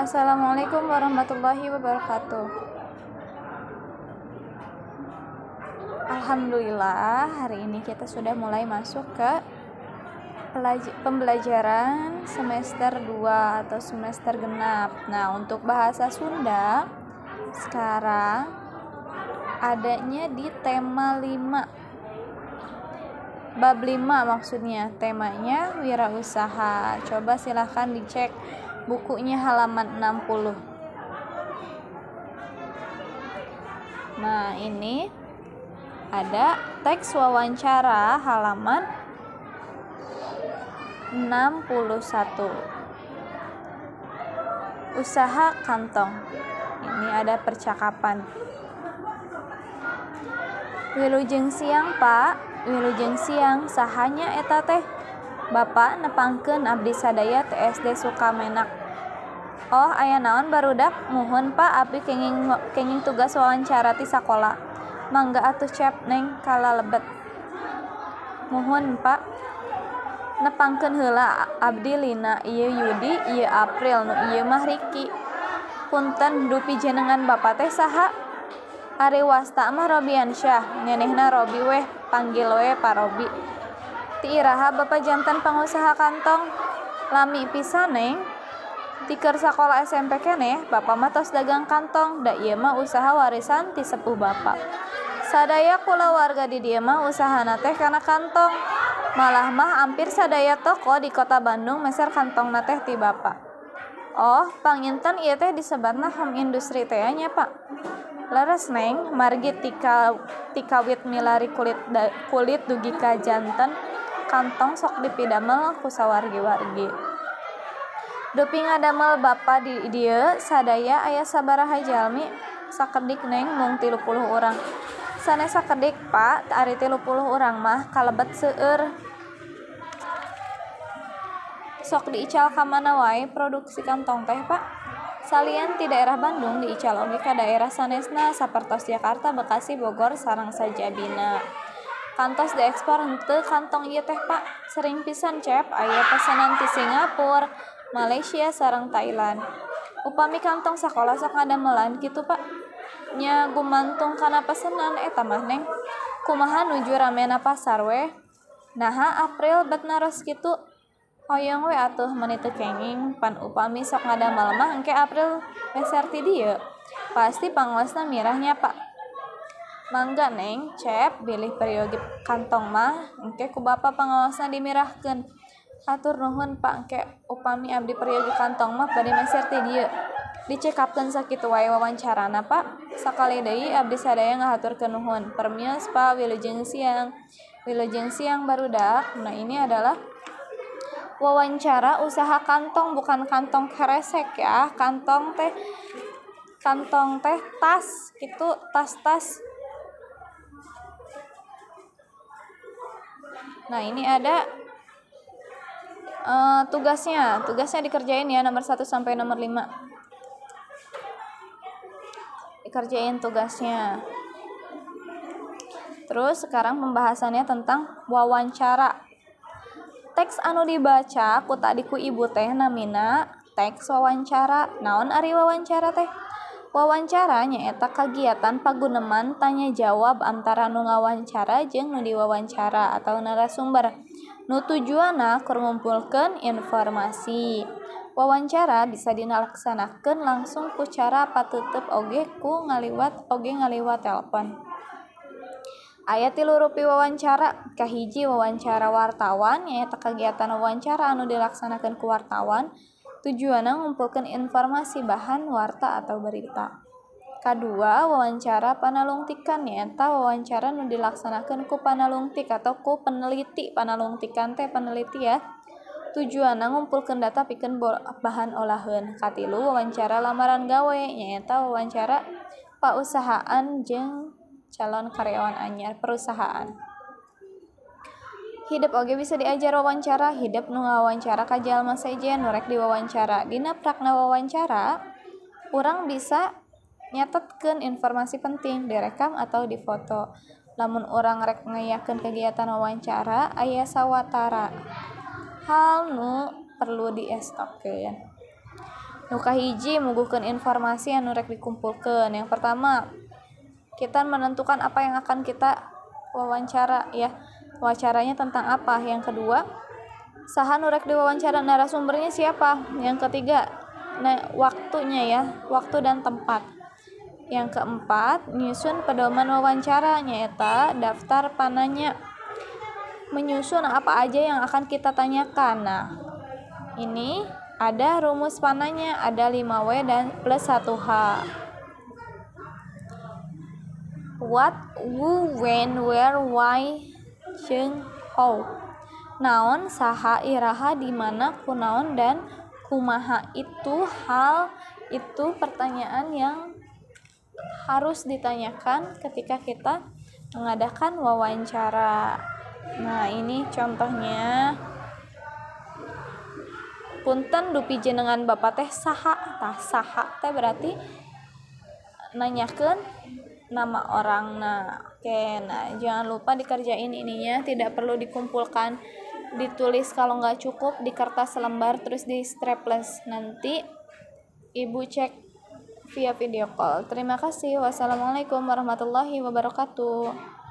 Assalamualaikum warahmatullahi wabarakatuh. Alhamdulillah, hari ini kita sudah mulai masuk ke pembelajaran semester 2 atau semester genap. Nah, untuk bahasa Sunda sekarang adanya di tema 5. Bab 5 maksudnya, temanya wirausaha. Coba silahkan dicek bukunya halaman 60. Nah, ini ada teks wawancara halaman 61. Usaha kantong. Ini ada percakapan. Wilujeng siang, Pak. Wilujeng siang, sahanya eta teh? Bapak nepangkeun abdi sadaya TSD Sukamenak. Oh, aya naon barudak? Muhun Pak, abdi kenging tugas wawancara ti sakola. Mangga atuh cep neng kalalebet. Muhun Pak. Nepangkeun heula abdi Lina, ieu Yudi, ieu April, nu ieu mah Riki. Punten dupi jenengan Bapak teh saha? Ari wasta mah Robiansyah, nenehna Robi weh, panggil we Pak Robi. Ti iraha Bapak janten pangusaha kantong? Lami pisan neng. Ti keur sakola SMP keneh, Bapak mah tos dagang kantong, da ieu mah usaha warisan ti sepuh Bapak. Sadaya kulawarga di dieu mah usahana teh kana kantong. Malah mah ampir sadaya toko di kota Bandung meser kantongna teh ti Bapak. Oh, panginten ieu teh disebatna home industri teh nya Pak. Leres neng, margi tikawit milari kulit dugi ka janten kantong sok dipidamel ku sawargi-wargi. Dupi ngadamel Bapa di dieu sadaya aya sabaraha jalmi? Sakedik neng, mung 30 urang. Sanes sakedik Pak, ari 30 urang mah kalebet seueur. Sok diical ka mana wae produksi kantong teh Pak? Salian ti daerah Bandung diical oge ka daerah sanesna sapertos Jakarta, Bekasi, Bogor sareng sajabina. Kantos diekspor henteu kantong ieu teh Pak? Sering pisan cep aya pesanan ti Singapura, Malaysia sareng Thailand. Upami kantong sakola sok ngadamelan kitu Pak? Nya gumantung kana pesenan eta mah neng. Kumaha nuju ramena pasar weh? Naha April bet naros kitu? Hoyong we atuh meuni teu kenging, pan upami sok ngadamel mah engke April meser ti dieu. Pasti pangaosna mirah nya Pak. Mangga neng, cep bilih peryogi kantong mah engke ku Bapa pangaosna dimirahkeun. Hatur nuhun Pak, engke upami abdi peryogi kantong mah bade meser ti dieu. Dicekapkeun sakitu wae wawancarana Pak. Sakali deui abdi sadaya ngahaturkeun nuhun. Permios Pak, wilujeng siang. Wilujeng siang barudak. Nah, ini adalah wawancara usaha kantong, bukan kantong keresek ya. Kantong teh tas gitu, tas-tas. Nah, ini ada tugasnya. Tugasnya dikerjain ya, nomor 1 sampai nomor 5. Dikerjain tugasnya. Terus sekarang pembahasannya tentang wawancara. Teks anu dibaca ku tadi ku ibu teh namina teks wawancara. Naon ari wawancara teh? Wawancara nyaeta kagiatan paguneman tanya jawab antara nu ngawancara jeung nu diwawancara atau narasumber. Nu tujuanna keur ngumpulkeun informasi. Wawancara bisa dilaksanakeun langsung ku cara pateuteub oge ku ngaliwat telepon. Aya 3 rupi wawancara. Kahiji wawancara wartawan nyaeta kegiatan wawancara anu dilaksanakeun ku wartawan, tujuanna ngumpulkeun informasi bahan warta atau berita. Kadua wawancara panalungtikan nyaeta wawancara nu dilaksanakeun ku panalungtik atau ku peneliti. Panalungtikan teh peneliti ya. Tujuanna ngumpulkeun data pikeun bahan olaheun. Katilu wawancara lamaran gawe nyaeta wawancara pausahaan jeung calon karyawan anyar perusahaan. Hidup oge bisa diajar wawancara. Hidup nu ngawawancara ka jalma sejen nu rek diwawancara. Dina prakna wawancara, urang bisa nyatetkeun informasi penting, direkam atau difoto. Lamun urang rek ngayakeun kegiatan wawancara, aya sawatara hal nu perlu diestokeun. Nu kahiji muguhkeun informasi anu rek dikumpulkeun. Yang pertama, kita menentukan apa yang akan kita wawancara ya. Wawancaranya tentang apa? Yang kedua, saha nu rek diwawancara, narasumbernya siapa? Yang ketiga, nah, waktunya ya, waktu dan tempat. Yang keempat, nyusun pedoman wawancara nyaeta daftar pananya. Menyusun apa aja yang akan kita tanyakan. Nah, ini ada rumus pananya, ada 5W dan plus 1H. What, who, when, where, why, jeung how. Naon, saha, iraha, di mana, kunaon, dan kumaha. Itu hal, itu pertanyaan yang harus ditanyakan ketika kita mengadakan wawancara. Nah, ini contohnya. Punten dupi jenengan bapak teh saha? Tah, saha teh berarti nanyakeun nama orang. Nah, oke, nah jangan lupa dikerjain ininya, tidak perlu dikumpulkan, ditulis kalau nggak cukup di kertas selembar terus di strapless. Nanti ibu cek via video call. Terima kasih. Wassalamualaikum warahmatullahi wabarakatuh.